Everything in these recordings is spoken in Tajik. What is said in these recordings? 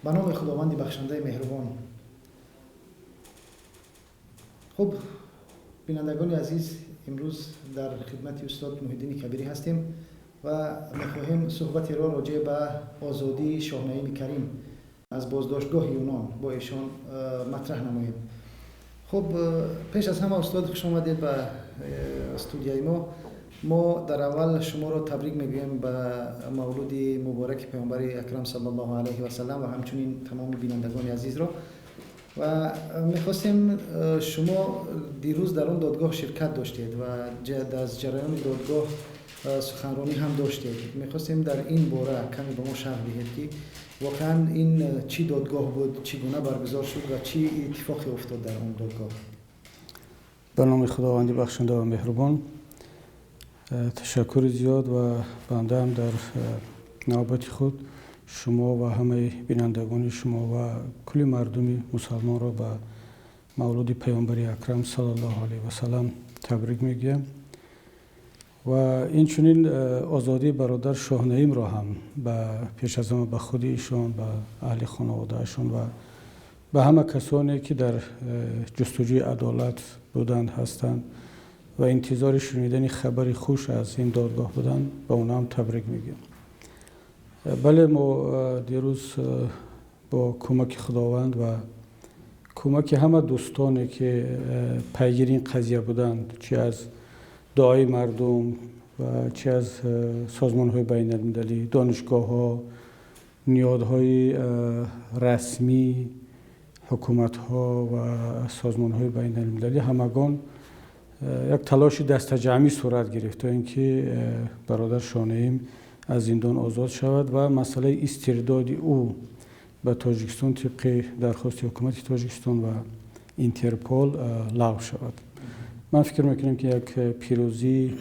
Ба номи Худованди бахшандаи меҳрубон. Хуб, бинандагони азиз, имрӯз дар хидмати устод Муҳиддини Кабирӣ ҳастем ва мехоҳем суҳбатеро роҷеъ ба озодии Шоҳнаими Карим аз боздоштгоҳи Юнон бо эшон матраҳ намоем. Хуб, пеш аз ҳама, устод, хуш омадед ба студияи мо. Мо дар аввал шуморо табрик мегӯем ба мавлуди мубораки Паёмбари акрам саллаллоҳу алайҳи васаллам ва ҳамчунин тамоми бинандагони азизро. Ва мехостем, шумо дирӯз дар он додгоҳ ширкат доштед ва аз ҷараёни додгоҳ суханронӣ ҳам доштед. Мехостем, дар ин бора каме ба мо шарҳ диҳед, ки воқеан ин чӣ додгоҳ буд, чӣ гуна баргузор шуд ва чӣ иттифоқе уфтод дар он додгоҳ. Ба номи Худованди бахшанда ва меҳрубон. Ташаккури зиёд ва бандаам дар навбати худ шумо ва ҳамаи бинандагони шумо ва кулли мардуми мусалмонро ба мавлуди Паёмбари акрам саллаллоҳу алайҳи васаллам табрик мегӯям ва инчунин озодии бародар Шоҳнаимро ҳам ба пеш аз ҳама ба худи ишон, ба аҳли хонаводаашон ва ба ҳама касоне, ки дар ҷустуҷӯи адолат буданд, ҳастанд ва интизори шунидани хабари хуш аз ин додгоҳ буданд, ба онҳо ҳам табрик мегӯям. Бале, мо дирӯз бо кӯмаки Худованд ва кӯмаки ҳама дӯстоне, ки пайгири ин қазия буданд, чи аз дуои мардум ва чи аз созмонҳои байналмилалӣ, донишгоҳҳо, ниҳодҳои расмӣ, ҳукуматҳо ва созмонҳои байналмилалӣ, ҳамагон як талоши дастаҷамъӣ сурат гирифт, то ин ки бародар Шоҳнаим аз зиндон озод шавад ва масъалаи истирдоди ӯ ба Тоҷикистон тибқи дархости ҳукумати Тоҷикистон ва Интерпол лағв шавад. Ман фикр мекунам, ки як пирӯзии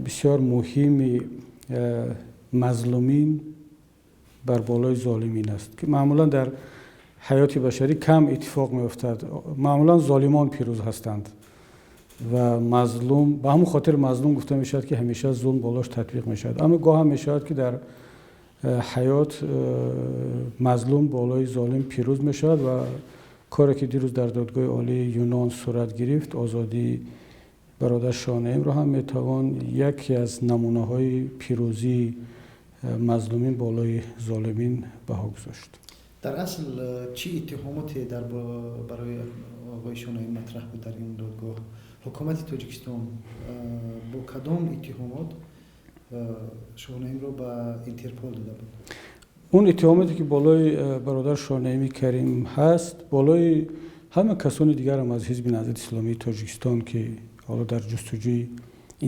бисёр муҳими мазлумин бар болои золимин аст, ки маъмулан дар ҳаёти башарӣ кам иттифоқ меафтад. Маъмулан золимон пирӯз ҳастанд ва мазлум, ба ҳамон хотир мазлум гуфта мешавад, ки ҳамеша зулм болош татбиқ мешавад. Аммо гоҳ ҳам мешавад, ки дар ҳаёт мазлум болои золим пирӯз мешавад ва коре, ки дирӯз дар додгоҳи олии Юнон сурат гирифт, озодии бародар Шоҳнаимро ҳам метавон яке аз намунаҳои пирӯзии мазлумин болои золимин баҳо гузошт. Дар асл чӣ иттиҳомоте дар барои оғои Шоҳнаим матраҳ буд дар ин додгоҳ? Ҳукумати Тоҷикистон бо кадом иттиҳомот Шоҳнаимро ба Интерпол дода буд? Он иттиҳомоте, ки болои бародар Шоҳнаими Карим ҳаст, болои ҳама касони дигарам аз Ҳизби Наҳзати Исломии Тоҷикистон, ки ҳоло дар ҷустуҷӯи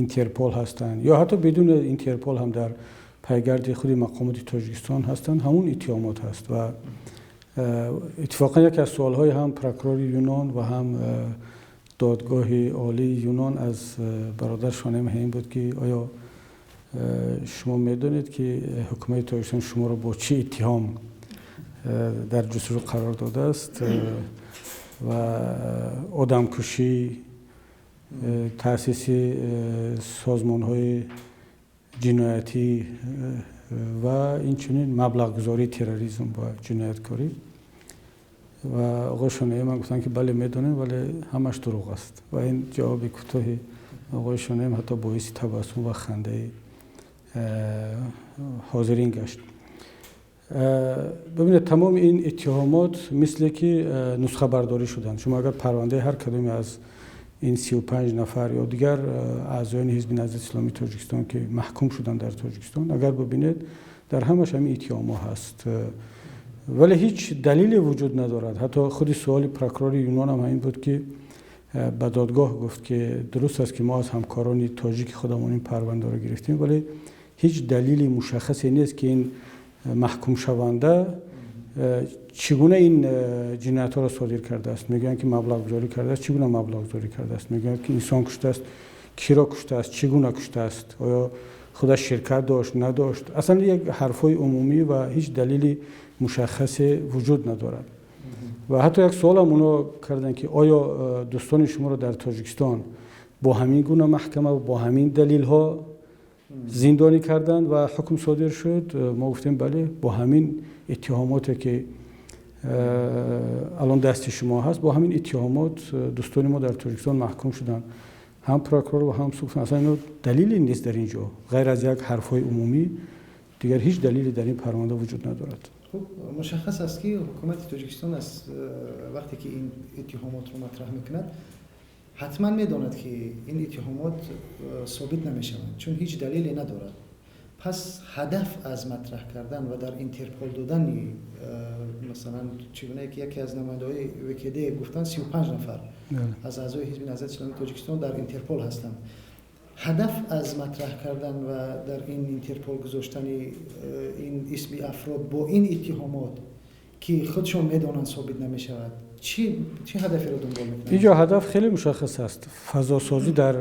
Интерпол ҳастанд ё ҳатто бидуни Интерпол ҳам дар пайгарди худи мақомоти Тоҷикистон ҳастанд, ҳамун иттиҳомот ҳаст. Ва иттифоқан яке аз суолҳои ҳам прокурори Юнон ва ҳам додгоҳи олии Юнон аз бародар Шоҳнаим ҳамин буд, ки оё шумо медонед, ки ҳукумати Тоҷикистон шуморо бо чӣ иттиҳом дар ҷустуҷӯ қарор додааст? Ва одамкушӣ, таъсиси созмонҳои ҷиноятӣ ва инчунин маблағгузории терроризм ва ҷинояткорӣ. Ва оғои Шоҳнаим ҳам гуфтанд, ки бале, медонем, вале ҳамаш дурӯғ аст. Ва ин ҷавоби кӯтоҳи оғои Шоҳнаим ҳатто боиси табассум ва хандаи ҳозирин гашт. Бибинед, тамоми ин иттиҳомот мисле ки нусхабардорӣ шуданд. Шумо агар парвандаи ҳар кадоме аз ин 35 нафар ё дигар аъзоёни Ҳизби Наҳзати Исломии Тоҷикистон, ки маҳкум шуданд дар Тоҷикистон, агар бибинед, дар ҳамаш ҳамин иттиҳомҳо ҳаст, вале ҳеҷ далеле вуҷуд надорад. Ҳатто худи суоли прокурори Юнон ҳам ҳамин буд, ки ба додгоҳ гуфт, ки дуруст аст, ки мо аз ҳамкорони тоҷики худамон ин парвандаро гирифтем, вале ҳеҷ далели мушаххасе нест, ки ин маҳкумшаванда чӣ гуна ин ҷиноятҳоро содир кардааст. Мегӯянд, ки маблағгузорӣ кардааст. Чӣ гуна маблағгузорӣ кардааст? Мегӯянд, ки инсон куштааст. Киро куштааст? Чӣ гуна куштааст? Оё худаш ширкат дошт, надошт? Аслан як ҳарфҳои умумӣ ва ҳеҷ далели мушаххасе вуҷуд надорад. Ва ҳатто як суолам онҳо карданд, ки оё дӯстони шуморо дар Тоҷикистон бо ҳамин гуна маҳкама ва бо ҳамин далелҳо Зиндонӣ карданд ва ҳукм содир шуд. Мо гуфтем, бале, бо ҳамин иттиҳомоте ки алон дасти шумо ҳаст, бо ҳамин иттиҳомот дӯстони мо дар Тоҷикистон маҳкум шуданд. Ҳам прокурор ва ҳам суд, аслан ино далеле нест дар инҷо, ғайр аз як ҳарфҳои умумӣ дигар ҳеҷ далеле дар ин парванда вуҷуд надорад. Хуб, мушаххас аст, ки ҳукумати Тоҷикистон аз вақте ки ин иттиҳомотро матраҳ мекунад, ҳатман медонад, ки ин иттиҳомот собит намешаванд, чун ҳеҷ далеле надорад. Пас ҳадаф аз матраҳ кардан ва дар Интерпол додани, масалан, чӣ гунае ки яке аз намояндаҳои ВКД гуфтанд, 35 нафар аз аъзои Ҳизби Наҳзати Исломии Тоҷикистон дар Интерпол ҳастанд, ҳадаф аз матраҳ кардан ва дар ин Интерпол гузоштани ин исми афрод бо ин иттиҳомот, ки худшон медонанд, собит намешавад, чӣ ҳадаферо дунбол мекунанд? Инҷо ҳадаф хеле мушаххас аст: фазосозӣ дар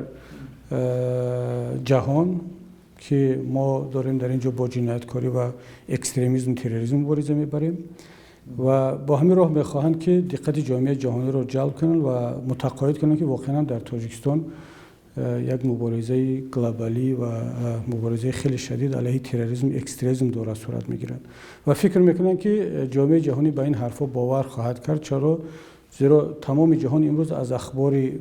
ҷаҳон, ки мо дорем дар инҷо бо ҷинояткорӣ ва экстремизм, терроризм мубориза мебарем, ва бо ҳамин роҳ мехоҳанд, ки диққати ҷомеаи ҷаҳониро ҷалб кунанд ва мутақоид кунанд, ки воқеан дар Тоҷикистон як муборизаи глобалӣ ва муборизаи хеле шадид алайҳи терроризм, экстремизм дорад сурат мегирад. Ва фикр мекунанд, ки ҷомеаи ҷаҳонӣ ба ин ҳарфҳо бовар хоҳад кард. Чаро? Зеро тамоми ҷаҳон имрӯз аз ахбори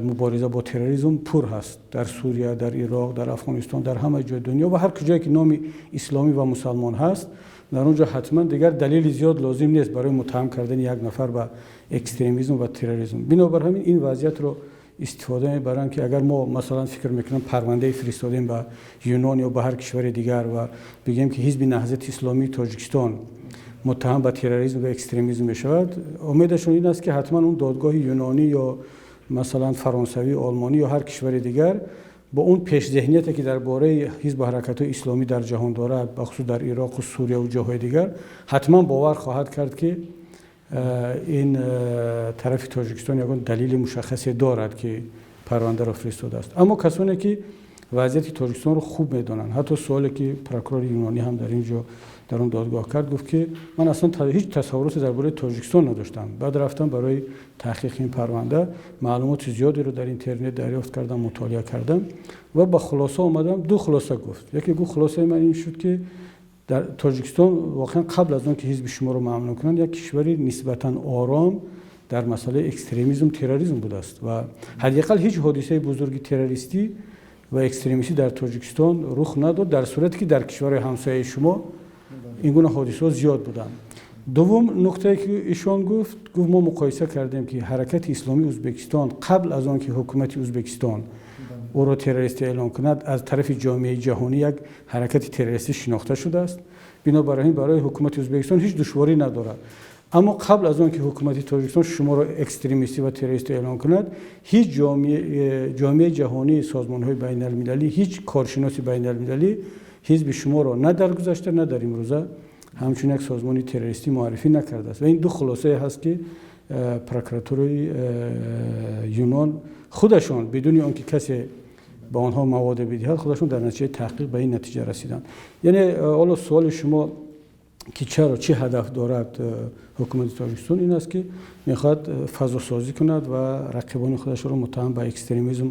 мубориза бо терроризм пур ҳаст: дар Сурия, дар Ироқ, дар Афғонистон, дар ҳама ҷои дунё. Ва ҳар куҷое ки номи исломӣ ва мусалмон ҳаст, дар он ҷо ҳатман дигар далели зиёд лозим нест барои муттаҳам кардани як нафар ба экстремизм ва терроризм. Бинобар ҳамин ин вазъиятро истифода мебаранд, ки агар мо, масалан, фикр мекунам, парвандае фиристодем ба Юнон ё ба ҳар кишвари дигар ва бигӯем, ки Ҳизби Наҳзати Исломии Тоҷикистон муттаҳам ба терроризм ва экстремизм мешавад, умедашон ин аст, ки ҳатман он додгоҳи юнонӣ ё масалан фаронсавӣ, олмонӣ ё ҳар кишвари дигар бо он пешзеҳнияте, ки дар бораи ҳизбу ҳаракатҳои исломӣ дар ҷаҳон дорад, бахусус дар Ироқу Сурияву ҷоҳои дигар, ҳатман бовар хоҳад кард, ки ин тарафи Тоҷикистон ягон далели мушаххасе дорад, ки парвандаро фиристодааст. Аммо касоне ки вазъияти Тоҷикистонро хуб медонанд, ҳатто суоле ки прокурори юнонӣ ҳам дар ин ҷо, дар он додгоҳ кард, гуфт, ки ман аслан ҳеҷ тасаввуроте дар бораи Тоҷикистон надоштам, баъд рафтам, барои таҳқиқи ин парванда маълумоти зиёдеро дар интернет дарёфт кардам, мутолиа кардам ва ба хулоса омадам. Ду хулоса гуфт. Яке гуфт: хулосаи ман ин шуд, ки дар Тоҷикистон воқеан қабл аз он ки ҳизби шуморо мамнӯъ кунанд, як кишвари нисбатан ором дар масъалаи экстремизм, терроризм будааст ва ҳадди ақал ҳеҷ ҳодисаи бузурги террористӣ ва экстремистӣ дар Тоҷикистон рух надод, дар сурате ки дар кишварҳои ҳамсояи шумо ин гуна ҳодисаҳо зиёд буданд. Дуввум нуктае, ки ишон гуфт, гуфт: мо муқоиса кардем, ки Ҳаракати Исломии Ӯзбекистон қабл аз он ки ҳукумати Ӯзбекистон ӯро террористӣ эълон кунад, аз тарафи ҷомеаи ҷаҳонӣ як ҳаракати террористӣ шинохта шудааст, бинобар ин барои ҳукумати Ӯзбекистон ҳеҷ душворӣ надорад. Аммо қабл аз он ки ҳукумати Тоҷикистон шуморо экстремистӣ ва террористӣ эълон кунад, ҳеҷ ҷомеаи ҷаҳонӣ, созмонҳои байналмилалӣ, ҳеҷ коршиноси байналмилалӣ ҳизби шуморо на дар гузашта, на дар имрӯза ҳамчун як созмони террористӣ муаррифӣ накардааст. Ва ин ду хулосае ҳаст, ки прокуратураи Юнон худашон, бидуни он ки касе ба онҳо маводе бидиҳад, худашон дар натиҷаи таҳқиқ ба ин натиҷа расиданд. Яъне ҳоло суоли шумо, ки чаро, чӣ ҳадаф дорад ҳукумати Тоҷикистон, ин аст, ки мехоҳад фазосозӣ кунад ва рақибони худашро муттаҳам ба экстремизм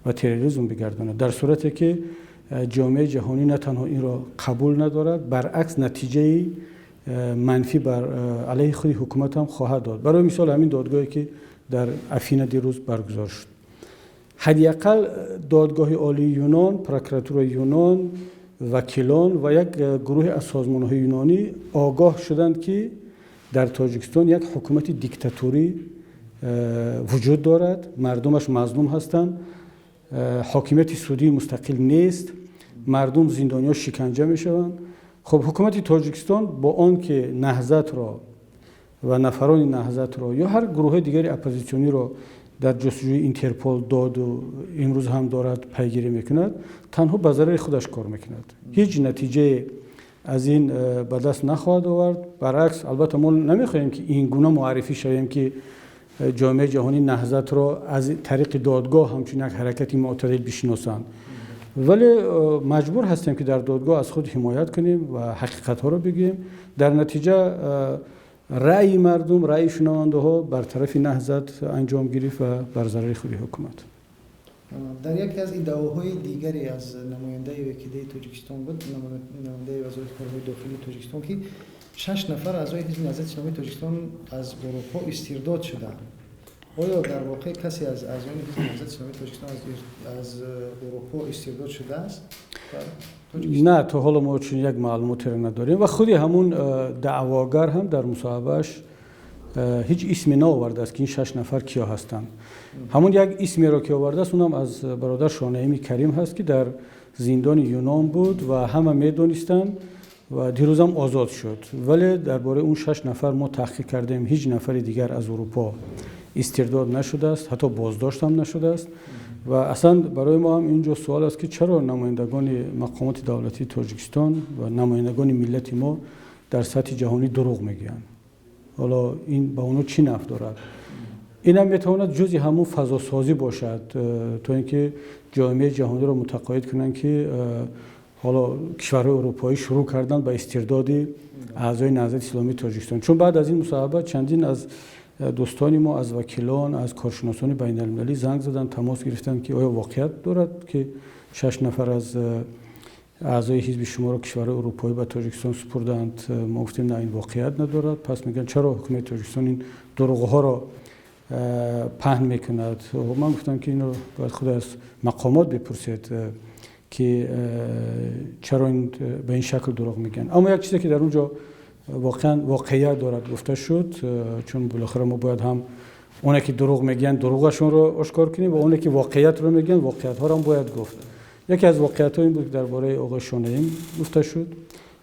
ва терроризм бигардонад, дар сурате ки ҷомеаи ҷаҳонӣ на танҳо инро қабул надорад, баръакс натиҷаи манфӣ бар алайҳи худи ҳукумат ҳам хоҳад дод. Барои мисол, ҳамин додгоҳе, ки дар Афина дирӯз баргузор шуд, ҳадди ақал додгоҳи олии Юнон, прокуратураи Юнон, вакилон ва як гурӯҳе аз созмонҳои юнонӣ огоҳ шуданд, ки дар Тоҷикистон як ҳукумати диктатурӣ вуҷуд дорад, мардумаш мазлум ҳастанд, ҳокимияти судии мустақил нест, мардум, зиндониҳо шиканҷа мешаванд. Хуб, ҳукумати Тоҷикистон бо он ки Наҳзатро ва нафарони Наҳзатро ё ҳар гурӯҳҳои дигари оппозитсиониро дар ҷустуҷӯи Интерпол доду имрӯз ҳам дорад пайгирӣ мекунад, танҳо ба зарари худаш кор мекунад, ҳеҷ натиҷае аз ин ба даст нахоҳад овард. Баръакс, албатта, мо намехоҳем, ки ин гуна муаррифӣ шавем, ки ҷомеаи ҷаҳонӣ Наҳзатро аз тариқи додгоҳ ҳамчун як ҳаракати мӯътадил бишиносанд, вале маҷбур ҳастем, ки дар додгоҳ аз худ ҳимоят кунем ва ҳақиқатҳоро бигӯем. Дар натиҷа раъйи мардум, раъйи шунавандаҳо бар тарафи Наҳзат анҷом гирифт ва бар зарари худи ҳукумат. Дар яке аз иддаоҳои дигаре аз намояндаи вакилаи Тоҷикистон буд, намояндаи Вазорати корҳои дохилии Тоҷикистон, ки 6 нафар аъзои Ҳизби Наҳзати Исломии Тоҷикистон аз Аврупо истирдод шудаанд. Оё дар воқеъ касе аз аъзои Ҳизби Наҳзати Исломии Тоҷикистон аз Аврупо истирдод шудааст? Не, то ҳоло мо чунин як маълумотеро надорем ва худи ҳамун даъвогар ҳам дар мусоҳибааш ҳеҷ исме наовардааст, ки ин 6 нафар киё ҳастанд. Ҳамон як исмеро ки овардааст, унам аз бародар Шонаими Карим ҳаст, ки дар зиндони Юнон буд ва ҳама медонистанд ва дирӯзам озод шуд. Вале дар бораи он 6 нафар мо таҳқиқ кардем, ҳеҷ нафари дигар аз Аврупо истирдод нашудааст, ҳатто боздошт ҳам нашудааст. Ва аслан барои мо ҳам инҷо суол аст, ки чаро намояндагони мақомоти давлатии Тоҷикистон ва намояндагони миллати мо дар сатҳи ҷаҳонӣ дурӯғ мегӯянд. Ҳоло ин ба онҳо чӣ нафъ дорад? Ин ҳам метавонад ҷузъи ҳамун фазосозӣ бошад, то ин ки ҷомеаи ҷаҳониро мутақоид кунанд, ки ҳоло кишварҳои аврупоӣ шурӯъ карданд ба истирдоди аъзои Наҳзати Исломии Тоҷикистон. Чун баъд аз ин мусоҳиба чандин аз дӯстони мо, аз вакилон, аз коршиносони байналмилалӣ занг заданд, тамос гирифтанд, ки оё воқеият дорад, ки 6 нафар аз аъзои ҳизби шуморо кишварҳои аврупоӣ ба Тоҷикистон супурданд? Мо гуфтем, на, ин воқеият надорад. Пас мегӯянд, чаро ҳукумати Тоҷикистон ин дурӯғҳоро паҳн мекунад? Ман гуфтам, ки инро бояд худ аз мақомот бипурсед, ки чаро ба ин шакл дурӯғ мегӯянд. Аммо як чизе ки дар он ҷо воқеан воқеият дорад гуфта шуд, чун билохира мо бояд ҳам оне ки дурӯғ мегӯянд дурӯғашонро ошкор кунем ва оне ки воқеиятро мегӯянд воқеиятҳоро ҳам бояд гуфт. Яке аз воқеиятҳо ин буд, ки дар бораи оғои Шонаим гуфта шуд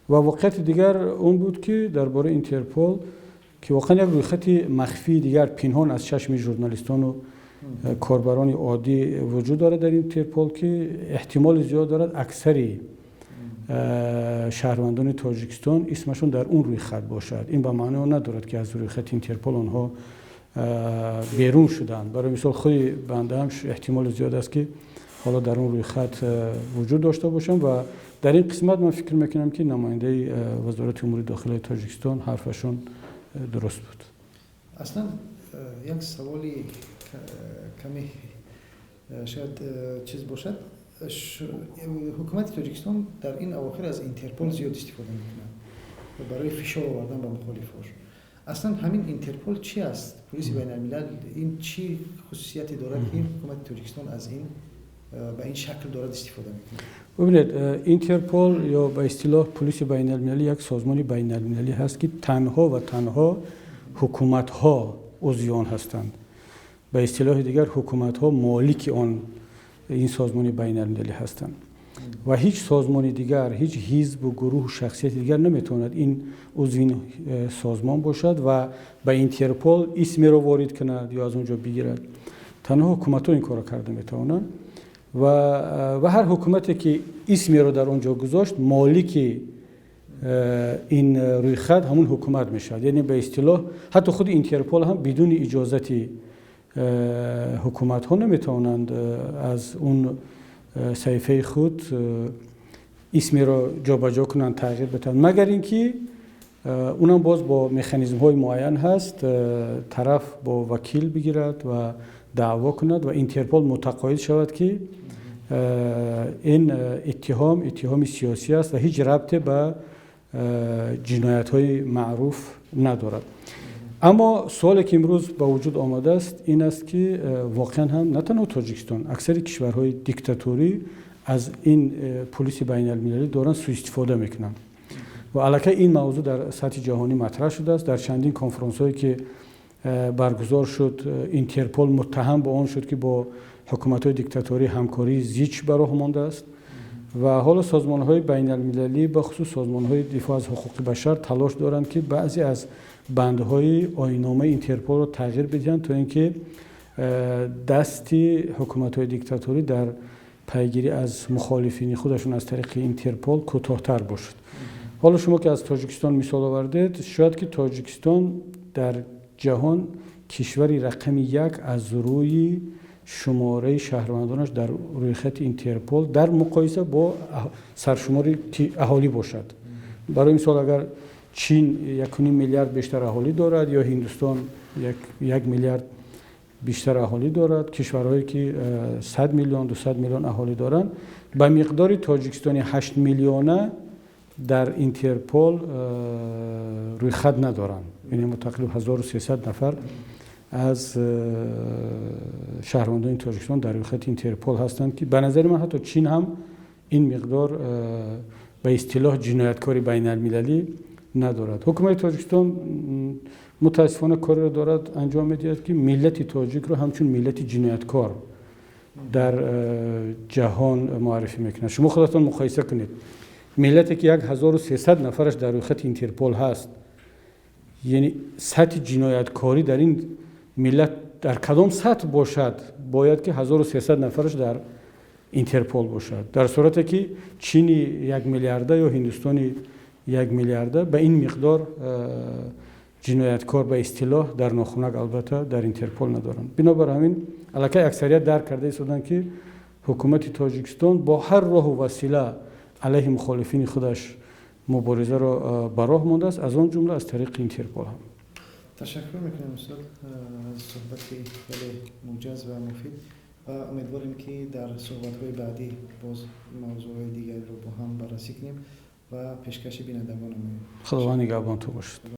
ва воқеияти дигар он буд, ки дар бораи Интерпол, ки воқеан як рӯйхати махфии дигар пинҳон аз чашми журналистону корбарони оддӣ вуҷуд дорад дар Интерпол, ки эҳтимоли зиёд дорад аксари шаҳрвандони Тоҷикистон исмашон дар он рӯйхат бошад. Ин ба маънои он надорад, ки аз рӯйхати Интерпол онҳо берун шуданд. Барои мисол, худи банда ҳам эҳтимоли зиёд аст, ки ҳоло дар он рӯйхат вуҷуд дошта бошам ва дар ин қисмат ман фикр мекунам, ки намояндаи Вазорати умури дохилаи Тоҷикистон ҳарфашон дуруст буд. Аслан як саволи каме шояд чиз бошад. Ҳукумати Тоҷикистон дар ин авохир аз Интерпол зиёд истифода мекунад барои фишор овардан ба мухолифош. Аслан ҳамин Интерпол чи аст? Полиси байналмилал ин чӣ хусусияте дорад, ки ҳукумати Тоҷикистон аз ин ба ин шакл дорад истифода мекунад? Бубинед, Интерпол ё ба истилоҳ полиси байналмилалӣ як созмони байналмилалӣ ҳаст, ки танҳо ва танҳо ҳукуматҳо узви он ҳастанд. Ба истилоҳи дигар, ҳукуматҳо молики он ин созмони байналмилалӣ ҳастанд ва ҳеҷ созмони дигар, ҳеҷ ҳизбу гурӯҳу шахсияти дигар наметавонад ин узви ин созмон бошад ва ба Интерпол исмеро ворид кунад ё аз он ҷо бигирад. Танҳо ҳукуматҳо ин корро карда метавонанд ва ҳар ҳукумате ки исмеро дар он ҷо гузошт, молики ин рӯйхат ҳамун ҳукумат мешавад. Яъне ба истилоҳ ҳатто худи Интерпол ҳам бидуни иҷозати ҳукуматҳо наметавонанд аз он саҳифаи худ исмеро ҷобаҷо кунанд, тағйир бидиҳанд, магар ин ки унам боз бо механизмҳои муайян ҳаст, тараф бо вакил бигирад ва даъво кунад ва Интерпол мутақоид шавад, ки ин иттиҳом иттиҳоми сиёсӣ аст ва ҳеҷ рабте ба ҷиноятҳои маъруф надорад. Аммо суоле ки имрӯз ба вуҷуд омадааст, ин аст, ки воқеан ҳам на танҳо Тоҷикистон, аксари кишварҳои диктаторӣ аз ин полиси байналмилалӣ доранд суистифода мекунанд ва аллакай ин мавзӯъ дар сатҳи ҷаҳонӣ матраҳ шудааст. Дар чандин конфронсҳое ки баргузор шуд, Интерпол муттаҳам ба он шуд, ки бо ҳукуматҳои диктаторӣ ҳамкории зич ба роҳ мондааст ва ҳоло созмонҳои байналмилалӣ, бахусус созмонҳои дифоъ аз ҳуқуқи башар, талош доранд, ки баъзе аз бандҳои оинномаи Интерполро тағйир бидиҳанд, то ин ки дасти ҳукуматҳои диктаторӣ дар пайгирӣ аз мухолифини худашон аз тариқи Интерпол кӯтоҳтар бошад. Ҳоло шумо ки аз Тоҷикистон мисол овардед, шояд ки Тоҷикистон дар ҷаҳон кишвари рақами 1 аз рӯи шумораи шаҳрвандонаш дар рӯйхати Интерпол дар муқоиса бо саршумори аҳолӣ бошад. Барои мисол, агар Чин 1,5 миллиард бештар аҳолӣ дорад ё Ҳиндустон 1 миллиард Бештар аҳолӣ дорад. Кишварҳое ки 100 миллион, 200 миллион аҳолӣ доранд, ба миқдори Тоҷикистони 8 миллиона дар Интерпол рӯйхат надоранд. Яъне мо тақрибан 1300 нафар аз шаҳрвандони Тоҷикистон дар рӯйхати Интерпол ҳастанд, ки ба назари ман ҳатто Чин ҳам ин миқдор ба истилоҳ ҷинояткори байналмилалӣ надорад. Ҳукумати Тоҷикистон мутаассифона кореро дорад анҷом медиҳад, ки миллати тоҷикро ҳамчун миллати ҷинояткор дар ҷаҳон муаррифӣ мекунад. Шумо худатон муқоиса кунед: миллате ки 1300 нафараш дар рӯйхати Интерпол ҳаст, яъне сатҳи ҷинояткорӣ дар ин миллат дар кадом сатҳ бошад, бояд ки 1300 нафараш дар Интерпол бошад, дар сурате ки Чини 1 миллиарда ё Ҳиндустони 1 миллиарда ба ин миқдор ҷинояткор ба истилоҳ дар нохунак албатта дар Интерпол надоранд. Бинобар ҳамин аллакай аксарият дарк карда истоданд, ки ҳукумати Тоҷикистон бо ҳар роҳу васила алайҳи мухолифини худаш муборизаро ба роҳ мондааст, аз он ҷумла аз тариқи Интерпол ҳам. Ташаккур мекунем, устод, аз суҳбати хеле муҷаз ва муфид ва умедворем, ки дар суҳбатҳои баъдӣ боз мавзӯъҳои дигареро бо ҳам баррасӣ кунем ва пешкаши бинандагон намоем. Худованд нигаҳбонтон бошад.